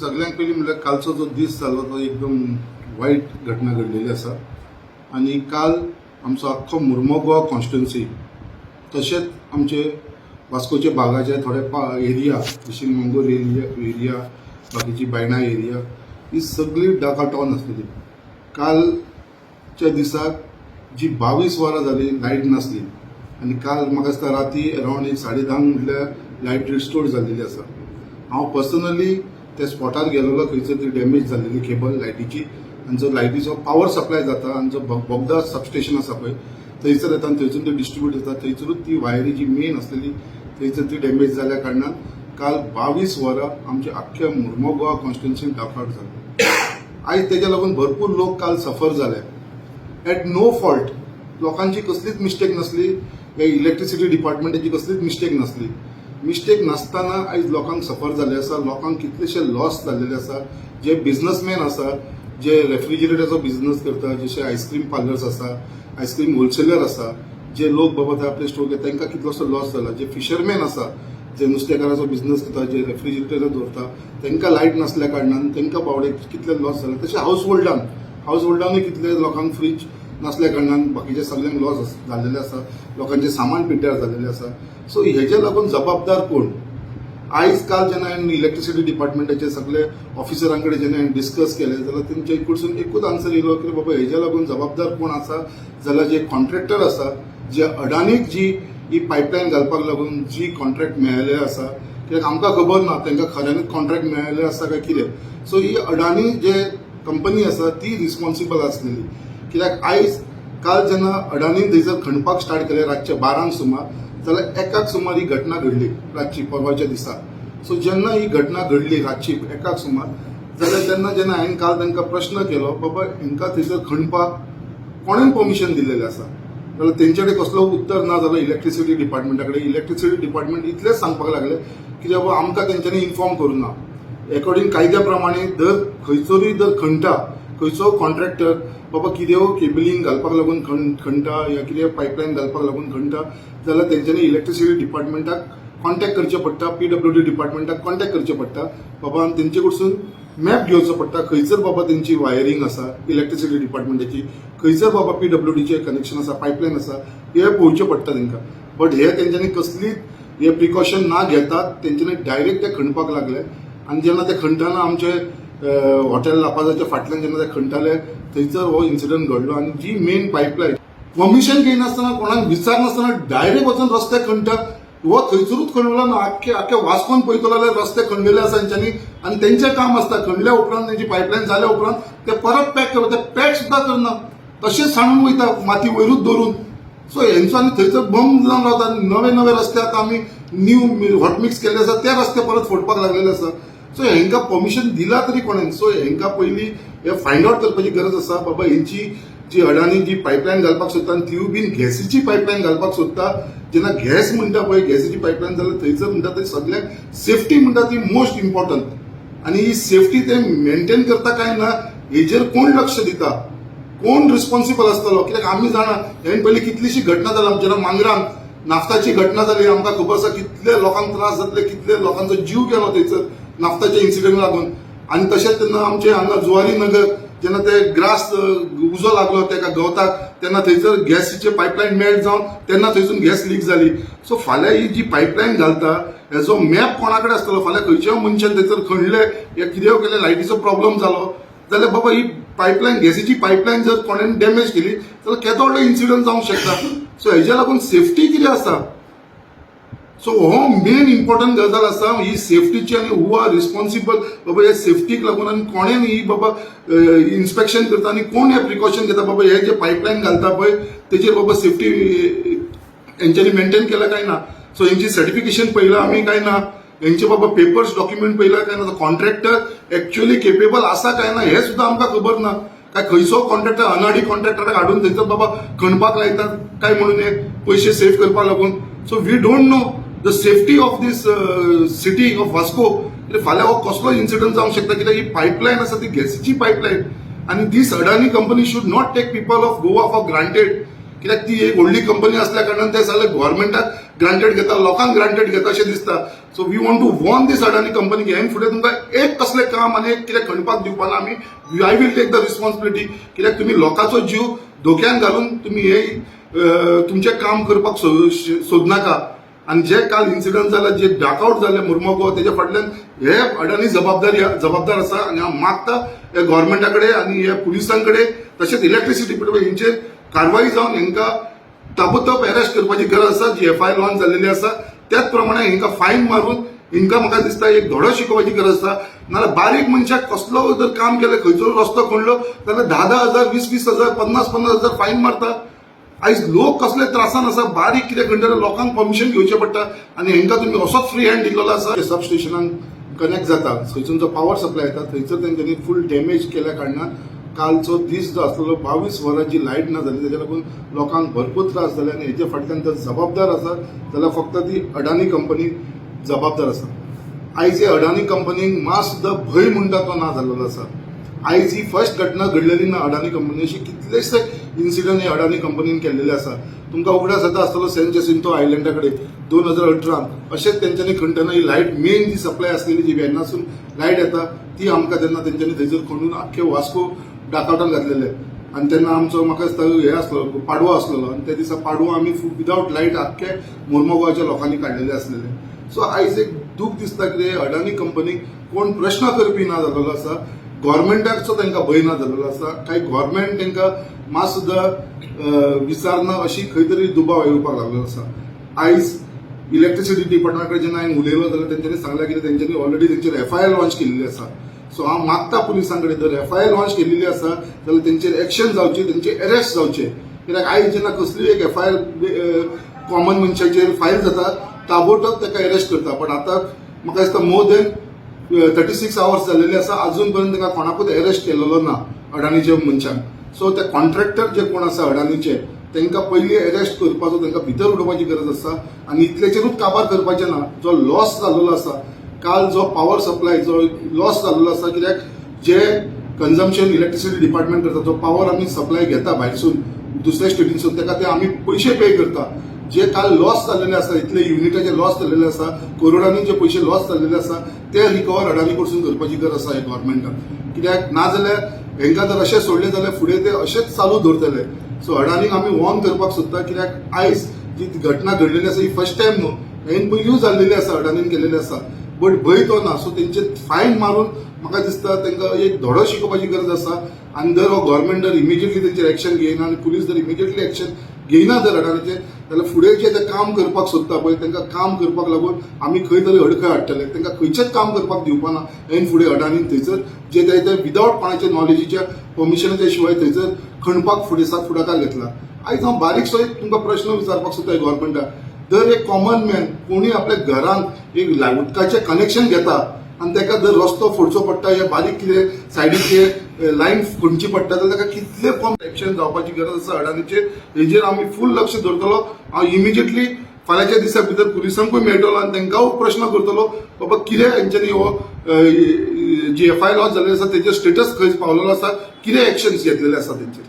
सगळ्यांत पयलीं म्हणल्यार कालचो जो दीस जालो तो एकदम वायट घटना घडलेली आसा आनी काल आमचो आख्खो मुर्मो गोवा कॉन्स्टिट्युन्सी तशेंच आमचे वास्कोचे भागाचे थोडे एरिया, जशी मंगूर एरिया एरिया बाकीची बायणा एरिया, ही सगळी डार्क ऑन आसलेली. कालच्या दिसाक जी 22 वरां जाली लायट नासली आनी काल म्हाका दिसता राती अरावंड एक 10:30 म्हटल्यार लायट रिस्टोर जाल्लेली आसा. हांव पर्सनली त्या स्पॉटार गेलेलो, खंयसर ती डॅमेज जाल्लेली केबल लायटीची आनी जो लायटीचो पावर सप्लाय जाता आनी जो बोगदा सबस्टेशन आसा पळय, थंयसर येता आनी थंयसून ती डिस्ट्रिब्यूट जाता. थंयसरूच ती वायरी जी मेन आसलेली, थंयसर ती डॅमेज जाल्या कारणान काल 22 वरां आमच्या आख्ख्या मुर्मो गोवा कॉन्स्टिट्युन्सीन डार्क आउट जालें. आयज तेज्या लागून भरपूर लोक काल सफर जाले एट नो फॉल्ट. लोकांची कसलीच मिस्टेक नासली, इलेक्ट्रिसिटी डिपार्टमेंटाची कसलीच मिस्टेक नासली. मिस्टेक नासतना आयज लोकांक सफर जाल्ले आसा. लोकांक कितलेशे लॉस जाल्लेले आसा. जे बिझनसमॅन आसा, जे रेफ्रिजरेटराचो बिझनस करता, जशे आयस्क्रीम पार्लर्स आसा, आयस्क्रीम होलसेलर आसा, जे लोक बाबा ते आपले स्टोर घेता, तांकां कितलोसो लॉस जाला. जे फिशरमॅन आसा, जे नुस्तेकाराचो बिझनस करता, जे रेफ्रिजरेटर दवरता, तांकां लायट नासल्या कारणान तांकां बावडे कितले लॉस जाले. तशें हावस होल्डानूय कितले लोकांक फ्रीज नासल्या कारणान बाकीच्या सगल्यांक लॉस जाल्लेले आसा. लोकांचे सामान पिड्ड्यार जाल्लेले आसा. सो हेजे लागून जबाबदार कोण? आयज काल जेन्ना हांवें इलेक्ट्रिसिटी डिपार्टमेंटाचे सगळे ऑफिसरां कडेन जेन्ना हांवें डिस्कस केलें, जाल्यार तेंचे कडसून एकूच आन्सर येयलो की बाबा, हेज्या लागून जबाबदार कोण आसा जाल्यार जे कॉन्ट्रॅक्टर आसा, जे अडानीक जी ही पायपलायन घालपाक लागून जी कॉन्ट्रॅक्ट मेळ्ळेले आसा. कित्याक आमकां खबर ना तांकां खऱ्यांनीच कॉन्ट्रॅक्ट मेळ्ळेले आसा काय कितें. सो ही अडानी जे कंपनी आसा ती रिस्पॉन्सिबल आसलेली. कित्याक आयज काल जेन्ना अडानीन थंयसर खणपाक स्टार्ट केलें रातच्या 12ंक सुमार, जाल्यार 1क सुमार ही घटना घडली रातची परवाच्या दिसा. सो जेन्ना ही घटना घडली रातची 1क सुमार, जाल्यार तेन्ना जेन्ना हांवें काल तांकां प्रश्न केलो, बाबा, हांकां थंयसर खणपाक कोणेन परमिशन दिल्लेलें आसा, जाल्यार तेंचे कडेन कसलो उत्तर ना जालो इलेक्ट्रिसिटी डिपार्टमेंटा कडेन. इलेक्ट्रिसिटी डिपार्टमेंट इतलेंच सांगपाक लागले की बाबा, आमकां तेंच्यांनी इन्फॉर्म करूं ना. एकॉर्डिंग कायद्या प्रमाणे जर खंयसरूय जर खणटा खंयचो कॉन्ट्रॅक्टर, बाबा, कितें केबलिंग घालपाक लागून खणटा या कितें पायपलायन घालपाक लागून खणटा, जाल्यार तेंच्यांनी इलेक्ट्रिसिटी डिपार्टमेंटाक कॉन्टॅक्ट करचें पडटा, पीडब्ल्यूडी डिपार्टमेंटाक कॉन्टॅक्ट करचें पडटा बाबा, आनी तेंचे कडसून मॅप घेवचो पडटा, खंयसर बाबा तेंची वायरींग आसा इलेक्ट्रिसिटी डिपार्टमेंटाची, खंयसर बाबा पीडब्ल्यूडीचें कनेक्शन आसा, पायपलायन आसा, हे पळोवचें पडटा तांकां. बट हे तेंच्यांनी कसलीच हे प्रिकॉशन ना घेतात तेंच्यांनी डायरेक्ट ते खणपाक लागले. आनी जेन्ना ते खणटाना आमचे हॉटेल लापाजाच्या फाटल्यान जेन्ना ते खणटाले, थंयसर हो इन्सिडंट घडलो. आनी जी मेन पायपलायन, परमिशन घेयनासतना, कोणाक विचारनासतना डायरेक्ट वचून रस्ते खणटा. हो थंयसरूच खणलो ना, आख्खे आख्खे वास्कोन पळयतलो जाल्यार रस्ते खणलेले आसा तेंच्यांनी. आनी तेंचें काम आसता, खणल्या उपरांत, तेंची पायपलायन जाल्या उपरांत ते परत पॅक करता. ते पॅक सुद्दां करना, तशेंच सांडून वयता माती वयरूच दवरून. सो हेंचो आनी थंयसर बंद जावन रावता. नवे नवे रस्ते आतां आमी न्यू हॉटमिक्स केल्ले आसा, ते रस्ते परत फोडपाक लागलेले आसा. सो हेंकां परमिशन दिला तरी कोणेन? सो हेंकां पयलीं हे फायंड आवट करपाची गरज आसा. बाबा, हेंची जी अडानी जी पायपलायन घालपाक सोदता आनी तिवूय बीन गॅसीची पायपलायन घालपाक सोदता, जेन्ना गॅस म्हणटा पळय, गॅसीची पायपलायन जाल्यार थंयसर म्हणटा थंय सगळ्यांक सेफ्टी म्हणटा ती मोस्ट इम्पॉर्टंट. आनी ही सेफ्टी ते मेंटेन करता काय ना, हेजेर कोण लक्ष दिता? कोण रिस्पॉन्सिबल आसतलो? कित्याक आमी जाणा, हेन पयलीं कितलीशी घटना जाल्या. जेन्ना मांगरान नाफ्ताची घटना जाली, आमकां खबर आसा कितले लोकांक त्रास जातले, कितले लोकांचो जीव गेलो थंयसर नाफ्ताच्या इन्सिडंट लागून. आनी तशेंच तेन्ना आमचे हांगा जुवारी नगर जेन्ना ते ग्रास उजो लागलो तेका गवताक, तेन्ना थंयसर गॅसीचे पायपलायन मेल्ट जावन तेन्ना थंयसून गॅस लीक जाली. सो फाल्यां ही जी पायपलायन घालता, हेजो मॅप कोणा कडेन आसतलो? फाल्यां खंयच्याय मनशान थंयसर खणले या कितें केलें, लायटीचो प्रॉब्लम जालो जाल्यार बाबा, ही पायपलायन, गॅसीची पायपलायन जर कोणेन डॅमेज केली जाल्यार केदो व्हडलो इन्सिडंट जावंक शकता. सो हेज्या लागून सेफ्टी कितें आसा, सो हो मेन इम्पॉर्टंट गजाल आसा ही सेफ्टीची. आनी हु आर रिस्पॉन्सिबल बाबा हे सेफ्टीक लागून? आनी कोणेन ही बाबा इन्स्पेक्शन करता आनी कोण हे प्रिकॉशन घेता बाबा, हे जे पायपलायन घालता पळय, तेजेर बाबा सेफ्टी हेंच्यांनी मेंटेन केला काय ना? सो हेंची सर्टिफिकेशन पळयलां आमी काय ना? हेंचे बाबा पेपर्स डॉक्युमेंट पळयला काय ना? कॉन्ट्रॅक्टर एक्च्युअली केपेबल आसा काय ना, हें सुद्दां आमकां खबर ना. काय खंयचो कॉन्ट्रॅक्टर, अनाडी कॉन्ट्रॅक्टराक हाडून थंयसर बाबा खणपाक लायतात काय म्हणून हे पयशे सेव्ह करपाक लागून. So we don't know the safety of this city of Vasco. कित्याक फाल्यां हो कसलो इन्सिडंट जावंक शकता. कित्याक ही पायपलायन आसा ती गॅसीची पायपलायन आनी this Adani company should not take people of Goa for granted. कित्याक ती एक व्हडली कंपनी असल्या कारणान ते सगळे गव्हर्मेंटाक ग्रांटेड घेता, लोकांक ग्रांटेड घेता अशें दिसता. So we want to warn this Adani company की हेन फुडें तुमकां एक कसलें काम आनी एक कितें खणपाक दिवपाना आमी. I will take the responsibility, कित्याक तुमी लोकांचो जीव धोक्यान घालून तुमी हे तुमचें काम करपाक सोदनाका. आनी जे काल इन्सिडंट जाला, जे डाकआउट जाले मुर्मो, तेच्या फाटल्यान हे अडानी जबाबदार आसा. आनी हांव मागता हे गव्हर्मेंटा कडेन आनी हे पुलिसां कडेन तशेंच इलेक्ट्रिसिटी डिपार्टमेंट, हेंचेर कारवाई जावन हांकां ताबडतोब अरेस्ट करपाची गरज आसा. जी एफआयआर लॉन्च जाल्लेली आसा, त्याच प्रमाणे हांकां फायन मारून हांकां म्हाका दिसता एक धडो शिकोवपाची गरज आसा. नाजाल्यार बारीक मनशाक कसलो जर काम केलें, खंयचो रस्तो खणलो जाल्यार 10-10 हजार, 20-20 हजार, 50-50 हजार फायन मारता. आयज लोक कसले त्रासान आसा. बारीक कितें खणटले लोकांक परमिशन घेवचें पडटा आनी हांकां तुमी असोच फ्री हँड दिल्लो आसा. सब स्टेशनाक कनेक्ट जाता थंयसून जो पावर सप्लाय येता, थंयसर तेंच्यांनी फूल डॅमेज केल्या कारणान कालचो दीस जो आसलेलो, 22 वरां जी लायट ना जाली, तेच्या लागून लोकांक भरपूर त्रास जाले. आनी हेच्या फाटल्यान जर जबाबदार आसा जाल्यार फक्त ती अडानी कंपनी जबाबदार आसा. आयज हे अडानी कंपनीक मात सुद्दां भंय म्हणटा तो ना जाल्लो आसा. आयज ही फर्स्ट घटना घडलेली ना अडानी कंपनी. अशी कितलेशे इन्सिडंट हे अडानी कंपनीन केल्लेले आसा. तुमकां उगडास जाता आसतलो, सेंट जेसिंतो आयलंडा कडेन 2018त अशेंच तेंच्यांनी खणटना ही लायट मेन जी सप्लाय आसलेली, जी वेर्नासून लायट येता, ती आमकां तेन्ना तेंच्यांनी थंयसर खणून आख्खे वास्को डाकआउटान घातलेले. आनी तेन्ना आमचो म्हाका दिसता हे आसलो, पाडवो आसलेलो आनी त्या दिसा पाडवो आमी विदावट लायट आख्खे मुर्मो गोवाच्या लोकांनी काडलेले आसलेले. सो आयज एक दूख दिसता कितें, अडानी कंपनीक कोण प्रश्न करपी ना जाल्लो आसा. गव्हर्मेंटाचो तांकां भंय ना जाल्लो आसा. काय गव्हर्मेंट तांकां मात सुद्दां विचारना अशी खंय तरी दुबाव येवपाक लागलो आसा. आयज इलेक्ट्रिसिटी डिपार्टमेंटा कडेन जेन्ना हांवें उलयलो जाल्यार तेंच्यांनी सांगलें कितें, तेंच्यांनी ऑलरेडी तेंचेर एफआयआर लॉन्च केल्ली आसा. सो हांव मागता पुलिसां कडेन, जर एफआयआर लॉन्च केल्ली आसा जाल्यार तेंचेर एक्शन जावची, तेंचे अरेस्ट जावचे. कित्याक आयज जेन्ना कसलीय एक एफआयआर कॉमन मनशाचेर फायल जाता, ताबडतोब ताका अरेस्ट करता. पण आतां म्हाका दिसता मोर देन 36 आवर्स जाल्लेले आसा, अजून पर्यंत ताका कोणाकूच अरेस्ट केलेलो ना अडानीच्या मनशांक. सो ते कॉन्ट्रॅक्टर जे कोण आसा अडानीचे, तांकां पयलीं अरेस्ट करपाचो, तांकां भितर उडोवपाची गरज आसा. आनी इतल्याचेरूच काबार करपाचें ना. जो लॉस जाल्लो आसा काल, जो पावर सप्लाय जो लॉस जाल्लो आसा, कित्याक जे कन्जम्पशन इलेक्ट्रिसिटी डिपार्टमेंट करता, जो पावर आमी सप्लाय घेता भायरसून, दुसऱ्या स्टेटीनसून, ताका ते आमी पयशे पे करता. जे काल लॉस जाल्लेले आसा, इतले युनिटाचे लॉस जाल्लेले आसा, करोडांनी जे पयशे लॉस जाल्लेले आसा, ते रिकवर अडानी कडसून करपाची गरज आसा हे गव्हर्मेंटान. कित्याक नाजाल्यार हेंकां जर अशें सोडलें जाल्यार फुडें ते अशेंच चालू दवरतले. सो अडानीक आमी वॉर्न करपाक सोदता, कित्याक आयज जी घटना घडलेली आसा ही फर्स्ट टायम न्हू, हेन पयलींय जाल्लेली आसा, अडानीन केलेली आसा, बट भंय तो ना. सो तेंचे फायन मारून म्हाका दिसता तांकां एक धडो शिकोवपाची गरज आसा. आनी जर हो गव्हर्मेंट जर इमिजिएटली तेंचेर एक्शन घेयना आनी पुलीस जर इमिजिएटली एक्शन घेयना जर अडानीचेर, जाल्यार फुडें जे ते काम करपाक सोदता पळय, तांकां काम करपाक लागून आमी खंय तरी अडखळ हाडटले. तांकां खंयचेच काम करपाक दिवपाना हेन फुडें. अडानीन थंयसर जे ते विदावट कोणाच्या नॉलेजीच्या, परमिशनाच्या शिवाय थंयसर खणपाक फुडें फुडाकार घेतला. आयज हांव बारीकसो एक तुमकां प्रश्न विचारपाक सोदता गव्हर्मेंटाक. दर एक कॉमन मॅन कोणी आपल्या घरांत एक उदकाचें कनेक्शन घेता आनी ताका जर रस्तो फोडचो पडटा या बारीक कितें सायडीक लायन खणची पडटा, जाल्यार ताका कितले कॉम एक्शन जावपाची गरज आसा अडानीचेर. हेजेर आमी फूल लक्ष दवरतलो. हांव इमिजिएटली फाल्यांच्या दिसा भितर पुलिसांकूय मेळटलो आनी तांकां प्रश्न करतलो, बाबा कितें हेंच्यांनी हो जी एफआयआर लॉन्च जाल्ली आसा तेजेर स्टेटस खंय पावलेलो आसा, कितें एक्शन्स घेतलेले आसा तेंचेर.